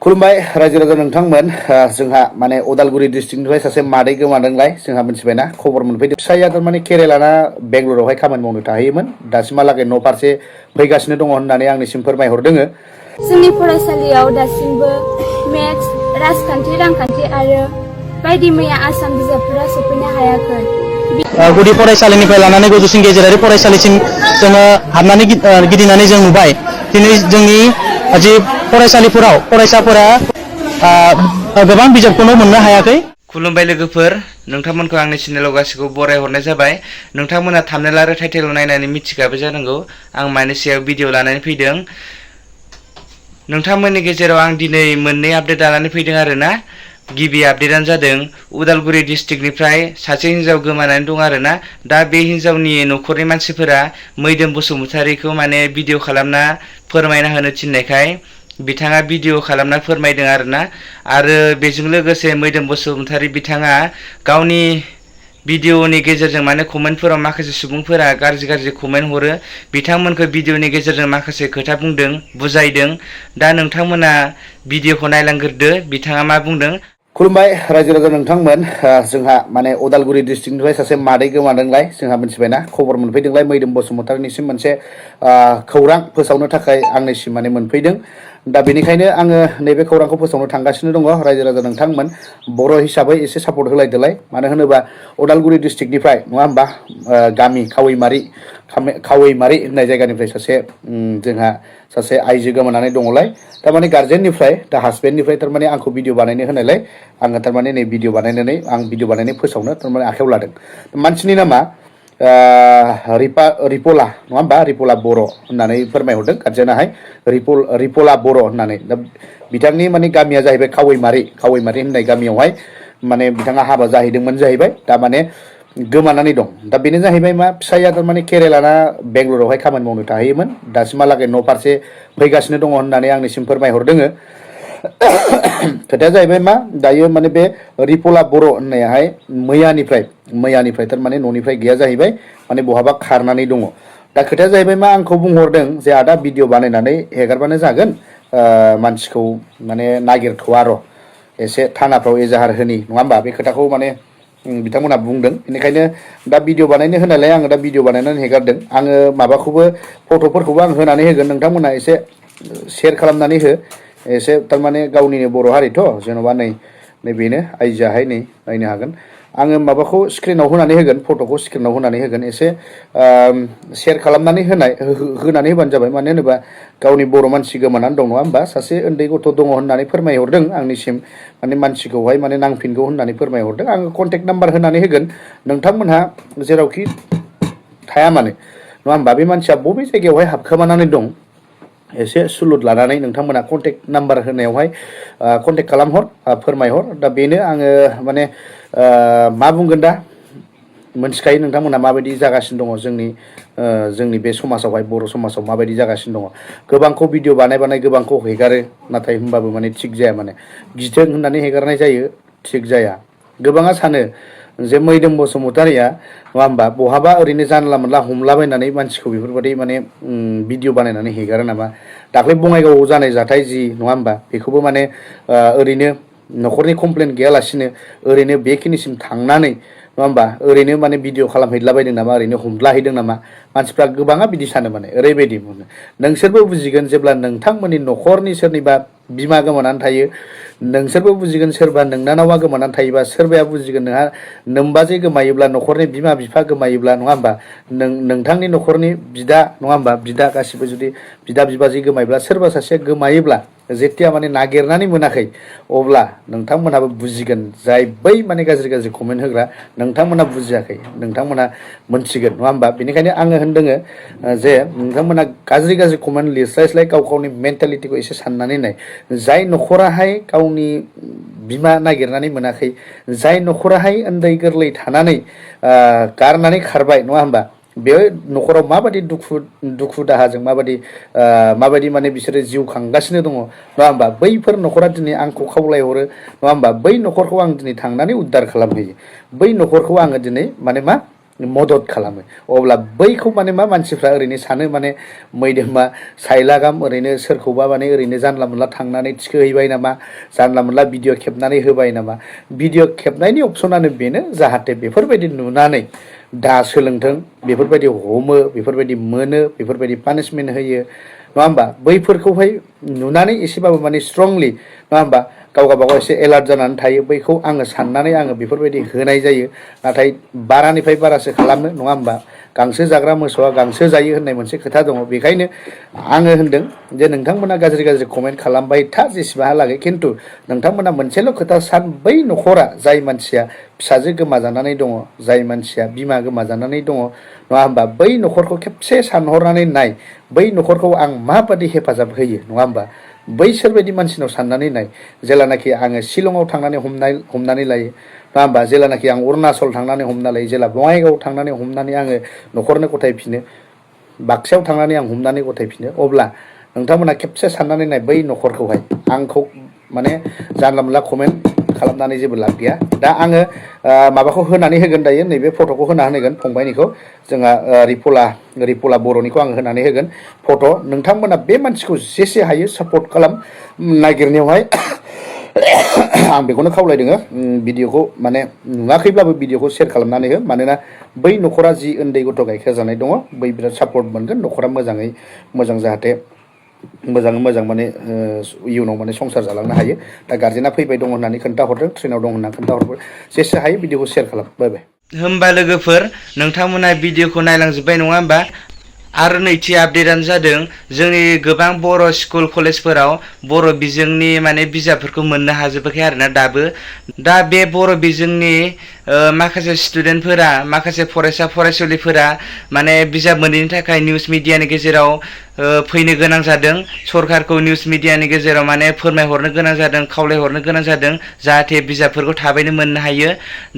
खुलुमबाय रायजो राजा नोंथांमोन जोंहा माने उदालगुरि डिस्ट्रिक्टनिफ्राय सासे मादै गोमादोंलाय जोंहा मिथिबायना खबर मोनफैदों फिसाया थारमाने केरेलाना बेंगलुरुआवहाय खामानि मावनो थाहैयोमोन दासिमहालागै न' फारसे फैगासिनो दङ होननानै आंनिसिम फोरमायहरदों। जोंनि फरायसालियाव दासिमबो मेथ्स, राजखान्थि, रांखान्थि आरो बायदि मैया आसाम बिजाबफोरा सफैनो हायाखै। गुदि फरायसालिनिफ्राय लानानै गोजौसिन गेजेरारि फरायसालिसिम जोङो हाबनानै गिदिंनानै जों नुबाय दिनै जोंनि जि फरायसालिफोराव फरायसाफोरा गोबां बिजाबखौनो मोननो हायाखै। खुलुमबाय लोगोफोर, नोंथांमोनखौ आंनि चेनेलाव गासैखौबो बरायहरनाय जाबाय। नोंथांमोना थाम्बनेल आरो टाइटेल नायनानै मिथिखाबाय जानांगौ आं मानि सायाव भिडिअ लानानै फैदों। नोंथांमोननि गेजेराव आं दिनै मोननै आपडेट लानानै फैदों आरोना। गिबि आपडेटआनो जादों उदालगुरि डिस्ट्रिक्टनिफ्राय सासे हिन्जाव गोमानानै दं आरोना। दा बे हिन्जावनि न'खरनि मानसिफोरा मैदोम बसुमतारीखौ माने भिडिअ खालामना फोरमायना होनो थिननायखाय बिथाङा भिडिअ खालामना फोरमायदों आरोना। आरो बेजों लोगोसे मैदोम बसुमतारी बिथाङा गावनि भिडिअनि गेजेरजों माने कमेन्टफोराव माखासे सुबुंफोरा गाज्रि कमेन्ट हरो, बिथांमोनखौ भिडिअनि गेजेरजों माखासे खोथा बुंदों, बुजायदों। दा नोंथांमोना भिडिअखौ नायलांग्रोदो बिथाङा मा बुंदों। खुलुमबाय रायजो राजा नोंथांमोन जोंहा माने उदालगुरि डिस्ट्रिक्टनिफ्राय सासे मादै गोमादोंलाय जोंहा मिथिबायना खबर मोनफैदोंलाय मैदोम बसुमतारीनिसिम मोनसे खौरां फोसावनो थाखाय आंनिसिम माने मोनफैदों। दा बेनिखायनो आङो नैबे खौरांखौ फोसावनो थांगासिनो दङ। रायजो राजा नोंथांमोन बर' हिसाबै एसे सापर्ट होलायदोलाय, मानो होनोबा उदालगुरि डिस्ट्रिक्टनिफ्राय नङा होमबा गामि खावैमारि होननाय जायगानिफ्राय जोंहा सासे आइजो गोमानानै दङलाय। थारमाने गार्जेननिफ्राय दा हासबेन्डनिफ्राय थारमाने आंखौ भिडिअ बानायनो होनायलाय आङो थारमाने नै भिडिअ बानायनानै फोसावनो थारमाने आखायाव लादों। मानसिनि नामा रिपला नङा होमबा, रिपला बर' होननानै फोरमायहरदों गार्जेनाहाय, रिपला बर' होननानै। दा बिथांनि माने गामिया जाहैबाय खावैमारि होननाय गामियावहाय माने बिथाङा हाबा जाहैदोंमोन जाहैबाय। दा माने गोमानानै दं। दा बेनो जाहैबाय मा फिसाया थारमाने केरेलाना बेंगलुरुआवहाय खामानि मावनो थाहैयोमोन दासिमहालागै न' फारसे फैगासिनो दङ होननानै आंनिसिम फोरमायहरदों। खोथाया जाहैबाय मा दायो माने बे रिपला बर' होननायाहाय मैयानिफ्राय थारमाने न'निफ्राय गैया जाहैबाय, माने बहाबा खारनानै दङ। दा खोथाया जाहैबाय मा आंखौ बुंहरदों जे आदा भिडिअ बानायनानै हेगारबानो जागोन, मानसिखौ माने नागिरथ'वा र' एसे थानाफ्राव एजाहार होनि नङा होमबा, बे खोथाखौ माने बिथांमोनहा बुंदों। बेनिखायनो दा भिडिअ बानायनो होनायलाय आङो दा भिडिअ बानायनानै हेगारदों। आङो माबाखौबो फट'फोरखौबो आं होनानै होगोन, नोंथांमोनहा एसे शेयार खालामनानै हो एसे, थारमाने गावनिनो बर' हारिथ' जेन'बा नै बेनो आइजोआहाय नै नायनो हागोन। आङो माबाखौ स्क्रिनाव होनानै होगोन, फट'खौ स्क्रिनाव होनानै होगोन, एसे शेयार खालामनानै होनानै होबानो जाबाय। मानो होनोबा गावनि बर' मानसि गोमानानै दं नङा होमबा, सासे उन्दै गथ' दङ होननानै फोरमायहरदों आंनिसिम, माने मानसिखौहाय माने नांफिनगौ होननानै फोरमायहरदों। आङो कन्टेक्ट नाम्बार होनानै होगोन, नोंथांमोनहा जेरावखि थाया मानो नङा होमबा, बे मानसिया बबे जायगायावहाय हाबखोमानानै दं एसे सुलुद लानानै नोंथांमोना कन्टेक्ट नाम्बार होनायावहाय कन्टेक्ट खालामहर, फोरमायहर। दा बेनो आङो माने मा बुंगोन, दा मोनथिखायो नोंथांमोना माबायदि जागासिनो दङ जोंनि बे समाजावहाय, बर' समाजाव माबायदि जागासिनो दङ। गोबांखौ भिडिअ बानाय गोबांखौ हेगारो, नाथाय होमबाबो माने थिग जाया, माने गिथों होननानै हेगारनाय जायो, थिग जाया। गोबाङा सानो जे मैदोम बसुमतारीया नङा होमबा बहाबा ओरैनो जानला मोनला हमलाबायनानै मानसिखौ बेफोरबायदि माने भिडिअ बानायनानै हेगारो नामा। दाख्लै बङाइगावआव जानाय जाथाय जि नङा होमबा, बेखौबो माने ओरैनो न'खरनि कमप्लेन गैयालासिनो ओरैनो बेखिनिसिम थांनानै नङा होमबा ओरैनो माने भिडिअ खालामहैलाबायदों नामा, ओरैनो हमलाहैदों नामा। मानसिफ्रा गोबाङा बिदि सानो, माने ओरैबायदि मोनो। नोंसोरबो बुजिगोन जेब्ला नोंथांमोननि न'खरनि सोरनिबा बिमा गोमानानै थायो, नोंसोरबो बुजिगोन सोरबा नोंनानावा गोमानानै थायोबा, सोरबाया बुजिगोन नोंहा नोमबाजै गोमायोब्ला, न'खरनि बिमा बिफा गोमायोब्ला नङा होमबा, नोंथांनि न'खरनि बिदा नङा होमबा, बिदा गासिबो जुदि बिदा बिबाजै गोमायोब्ला, सोरबा सासेया गोमायोब्ला जेथिया माने नागिरनानै मोनाखै, अब्ला नोंथांमोनहाबो बुजिगोन, जाय बै माने गाज्रि कमेन्ट होग्रा नोंथांमोनहा बुजियाखै, नोंथांमोनहा मोनथिगोन नङा होमबा। बेनिखायनो आङो होनदों जे नोंथांमोना गाज्रि कमेन्ट लिरस्लायस्लाय गाव गावनि मेन्टेलिटिखौ एसे साननानै नाय। जाय न'खराहाय गावनि बिमा नागिरनानै मोनाखै, जाय न'खराहाय उन्दै गोरलै थानानै गारनानै खारबाय नङा होमबा, बे न'खराव माबायदि दुखु दाहाजों माबायदि माने बिसोरो जिउ खांगासिनो दङ नङा होमबा। बैफोर न'खरा दिनै आंखौ खावलायहरो नङा होमबा, बै न'खरखौ आं दिनै थांनानै उद्धार खालामहैयो, बै न'खरखौ आङो दिनै माने मा मदद खालामो अब्ला बैखौ माने मा मानसिफ्रा ओरैनो सानो माने मैदोमा साइलागाम ओरैनो सोरखौबा माने ओरैनो जानला मोनला थांनानै थिखोहैबाय नामा जानला मोनला भिडिअ खेबनानै होबाय नामा भिडिअ खेबनायनि अपसनानो बेनो जाहाथे बेफोरबायदि नुनानै दा सोलोंथों बेफोरबायदि हमो बेफोरबायदि मोनो बेफोरबायदि पानिशमेन्ट होयो नङा होमबा बैफोरखौहाय नुनानै एसेबाबो माने स्ट्रंलि नङा होमबा गाव गावबागाव एसे एलार्ट जानानै थायो बैखौ आङो साननानै आङो बेफोरबायदि होनाय जायो नाथाय बारानिफ्राय बारासो खालामनो नङा होमबा गांसो जाग्रा मोसौआ गांसो जायो होननाय मोनसे खोथा दङ बेखायनो आङो होनदों जे नोंथांमोना गाज्रि गाज्रि कमेन्ट खालामबाय था जेसेबांहालागै खिन्थु नोंथांमोना मोनसेल' खोथा सान बै न'खरा जाय मानसिया फिसाजो गोमाजानानै दङ जाय मानसिया बिमा गोमाजानानै दङ नङा होमबा बै न'खरखौ खेबसे सानहरनानै नाय बै न'खरखौ आं माबादि हेफाजाब होयो नङा होमबा बैसोरबायदि मानसिनाव साननानै नाय जेलानाखि आङो शिलंआव थांनानै हमनानै लायो नङा होमबा जेलानाखि आं अरुणाचल थांनानै हमना लायो जेला बङाइगाव थांनानै हमनानै आङो न'खरनो गथायफिनो बाक्सायाव थांनानै आं हमनानै गथायफिनो अब्ला नोंथांमोना खेबसे साननानै नाय बै न'खरखौहाय आंखौ माने जानला मोनला कमेन्ट खालामनानै जेबो लाब गैया दा आङो माबाखौ होनानै होगोन दायो नैबे फट'खौ होगोन फंबायनिखौ जोंहा रिपला बर'निखौ आङो होनानै होगोन फट' नोंथांमोना बे मानसिखौ जेसे हायो सापर्ट खालाम नागिरनायावहाय आं बेखौनो खावलायदों भिडिअखौ माने नुवाखैब्लाबो भिडिअखौ शेयार खालामनानै हो मानोना बै न'खरा जि उन्दै गथ' गाइखेर जानाय दङ बै बिराद सापर्ट मोनगोन न'खरा मोजाङै मोजां जाहाथे मोजाङै मोजां माने इयुनाव माने संसार जालांनो हायो दा गार्जेना फैबाय दं होननानै खोन्थाहरदों ट्रेनाव दं होननानै खोन्थाहरबाय जेसे हायो भिडिअखौ शेयार खालाम बाय बाय होमबा लोगोफोर नोंथांमोना भिडिअखौ नायलांजोब्बाय नङा होमबा आरो नैथि आपडेटआनो जादों जोंनि गोबां बर' स्कुल कलेजफोराव बर' बिजोंनि माने बिजाबफोरखौ मोननो हाजोबाखै आरोना दाबो दा बे बर' बिजोंनि माखासे स्टुडेन्टफोरा माखासे फरायसा फरायसुलिफोरा माने बिजाब मोनैनि थाखाय निउस मिडियानि गेजेराव फैनो गोनां जादों सरकारखौ निउस मिडियानि गेजेराव माने फोरमायहरनो गोनां जादों खावलायहरनो गोनां जादों जाहाथे बिजाबफोरखौ थाबैनो मोननो हायो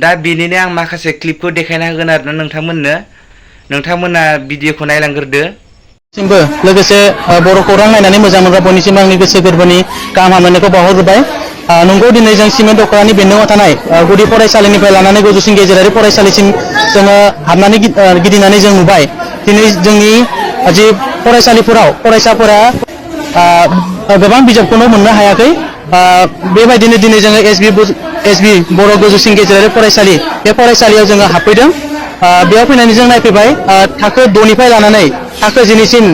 दा बेनिनो आं माखासे क्लिपखौ देखायना होगोन आरोना नोंथांमोना भिडिअखौ नायलांग्रोदो लोगोसे बर' खौरां नायनानै मोजां मोनग्रा बयनिसिम आंनि गोसो गोरबोनि गाहाम हामलायनायखौ बावहरबाय नंगौ दिनै जों सिमेन्ट दख'रानि बेन्दोंआव थानाय गुदि फरायसालिनिफ्राय लानानै गोजौसिन गेजेरारि फरायसालिसिम जोङो हाबनानै गिदिंनानै जों नुबाय दिनै जोंनि जि फरायसालिफोराव फरायसाफोरा गोबां बिजाबखौनो मोननो हायाखै बेबायदिनो दिनै जोङो एसबि बर' गोजौसिन गेजेरारि फरायसालि बे फरायसालियाव जोङो हाबफैदों बेयाव फैनानै जों नायफैबाय थाखो 6निफ्राय लानानै थाखो 10सिम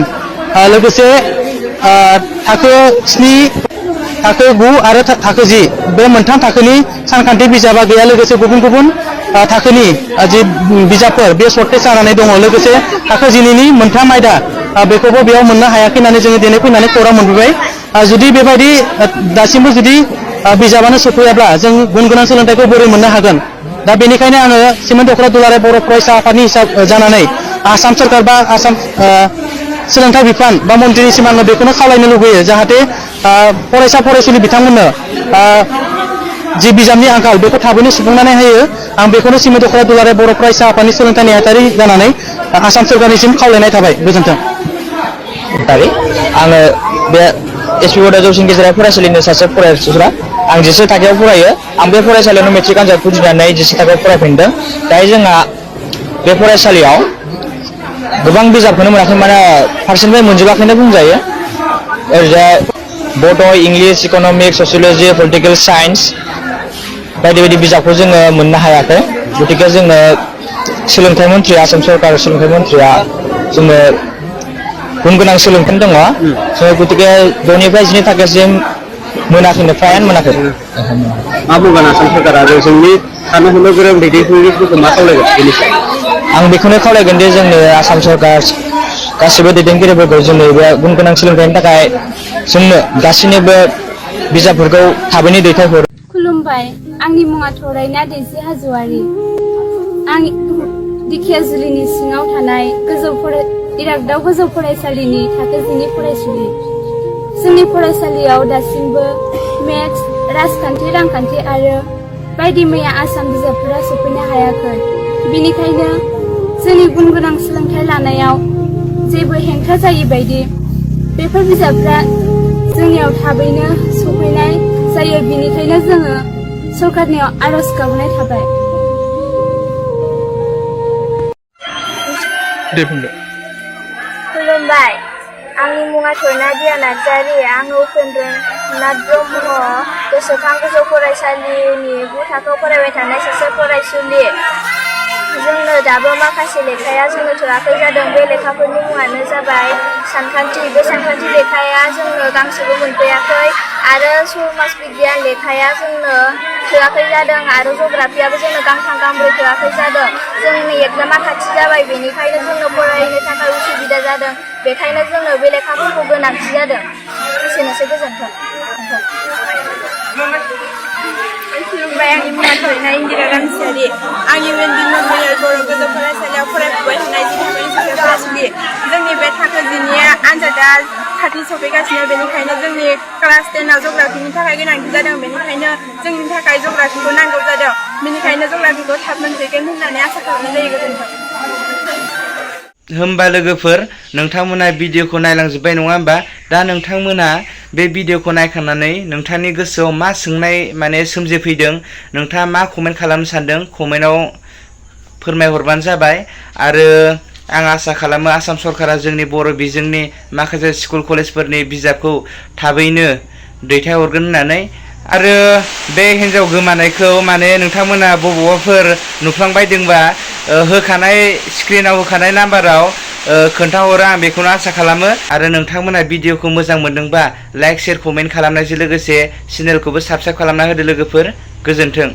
लोगोसे थाखो 7 थाखो 9 आरो थाखो 10 बे मोनथाम थाखोनि सानखान्थि बिजाबा गैया लोगोसे गुबुन गुबुन थाखोनि जि बिजाबफोर बे सर्टेज जानानै दङ लोगोसे थाखो 10नि मोनथाम आयदा बेखौबो बेयाव मोननो हायाखै होननानै जोङो दिनै फैनानै खौरां मोनबोबाय जुदि बेबायदि दासिमबो जुदि बिजाबानो सफैयाब्ला जों गुन गोनां सोलोंथाइखौ बोरै मोननो हागोन दा बेनिखायनो आङो सिमेन्ट दख'रा दुलाराय बर' फरायसा आफादनि हिसाब जानानै आसाम सरकार बा आसाम सोलोंथाइ बिफान बा मन्थ्रिनिसिम आङो बेखौनो खावलायनो लुबैयो जाहाथे फरायसा फरायसुलि बिथांमोननो जि बिजाबनि आंखाल बेखौ थाबैनो सुफुंनानै होयो आं बेखौनो सिमेन्ट दख'रा दुलाराय बर' फरायसा आफादनि सोलोंथाइ नेहाथारि जानानै आसाम सरकारनिसिम खावलायनाय थाबाय गोजोन्थों आङो बे एसपि बड' जौसिन गेजेरारि फरायसालिनि सासे फरायसा आं 10 थाखोआव फरायो आं बे फरायसालियावनो मेट्रिक आनजादखौ उथ्रिनानै 10 थाखोआव फरायफिनदों दायो जोंहा बे फरायसालियाव गोबां बिजाबखौनो मोनाखै माने फारसेनिफ्राय मोनजोबाखैनो बुंजायो ओरैजाय बड' English economics sociology political science बायदि बायदि बिजाबखौ जोङो मोननो हायाखै गतिके जोङो सोलोंथाइ मन्थ्रि आसाम सरकार सोलोंथाइ मन्थ्रिया जोङो गुन गोनां सोलोंथाइ दङ जोङो गतिके 6निफ्राय 10 थाखोसिम मोनाखैनो फ्रायानो मोनाखै मा बुंगोन आसाम सरकार आरो जोंनि साननो हनो गोरों दैदेनगिरिफोरखौ मा खावलायगोन बेनि सायाव आं बेखौनो खावलायगोन दि जोंनि आसाम सरकार गासिबो दैदेनगिरिफोरखौ जोंनि बे गुन गोनां सोलोंथाइनि थाखाय जोंनो गासैनिबो बिजाबफोरखौ थाबैनो दैथायहरो खुलुमबाय आंनि मुङा थरायना दैजि हाज'वारि आं दिखियाजुलिनि सिङाव थानाय इरागदाव गोजौ फरायसालिनि थाखो 10नि फरायसुलि जोंनि फरायसालियाव दासिमबो मेथ्स राजखान्थि रांखान्थि आरो बायदि मैया आसाम बिजाबफोरा सफैनो हायाखै बेनिखायनो जोंनि गुन गोनां सोलोंथाइ लानायाव जेबो हेंथा जायै बायदि बेफोर बिजाबफ्रा जोंनियाव थाबैनो सफैनाय जायो बेनिखायनो जोङो सरकारनियाव आर'ज गाबनाय थाबाय। दे बुंदो खुलुमबाय आंनि मुङा थरनादिया नार्जारि आं उपेन्द्रनाथ ब्रह्म गोसोखां गोजौ फरायसालिनि 9 थाखोआव फरायबाय थानाय सासे फरायसुलि जोंनो दाबो माखासे लेखाया जोंनो थोआखै जादों बे लेखाफोरनि मुङानो जाबाय सानखान्थि बे सानखान्थि लेखाया जोंनो गांसेबो मोनफैयाखै आरो समाज बिगियान लेखाया जोंनो थोआखै जादों आरो जग्राफियाबो जोंनो गांथाम गांब्रै थोआखै जादों जोंनि एग्जामा खाथि जाबाय बेनिखायनो जोंनो फरायनो थाखाय उसुबिदा जादों बेखायनो जोंनो बे लेखाफोरखौ गोनांथि जादों एसेनोसै गोजोन्थों खुलुमबाय आंनि मुङा थरैना इन्दिरा गांसेयारि आंनि मेनदिन मेम'रियेल बर' गोजौ फरायसालियाव फरायफुबाय थानाय जि थाखोनि सासे फरायसुलि जोंनि बे थाखो 10नि आनजादा खाथि सफैगासिनो बेनिखायनो जोंनि क्लास 10आव जग्राफिनि थाखाय गोनांथि जादों बेनिखायनो जोंनि थाखाय जग्राफिखौ नांगौ जादों बेनिखायनो जग्राफिखौ थाब मोनफैगोन होननानै आसा खालामनाय जायो गोजोन्थों होमबा लोगोफोर नोंथांमोना भिडिअखौ नायलांजोब्बाय नङा होमबा दा नोंथांमोना बे भिडिअखौ नायखांनानै नोंथांनि गोसोआव मा सोंनाय माने सोमजिफैदों नोंथाङा मा कमेन्ट खालामनो सानदों कमेन्टआव फोरमायहरबानो जाबाय आरो आं आसा खालामो आसाम सरकारा जोंनि बर' बिजोंनि माखासे स्कुल कलेजफोरनि बिजाबखौ थाबैनो दैथायहरगोन होननानै आरो बे हिन्जाव गोमानायखौ माने नोंथांमोना बबेयावबाफोर नुफ्लांबायदोंबा होखानाय स्क्रिनाव होखानाय नाम्बाराव खोन्थाहरो आं बेखौनो आसा खालामो आरो नोंथांमोना भिडिअखौ मोजां मोनदोंबा लाइक शेयार कमेन्ट खालामनायजों लोगोसे चेनेलखौबो साबस्क्राइब खालामना होदो लोगोफोर गोजोन्थों।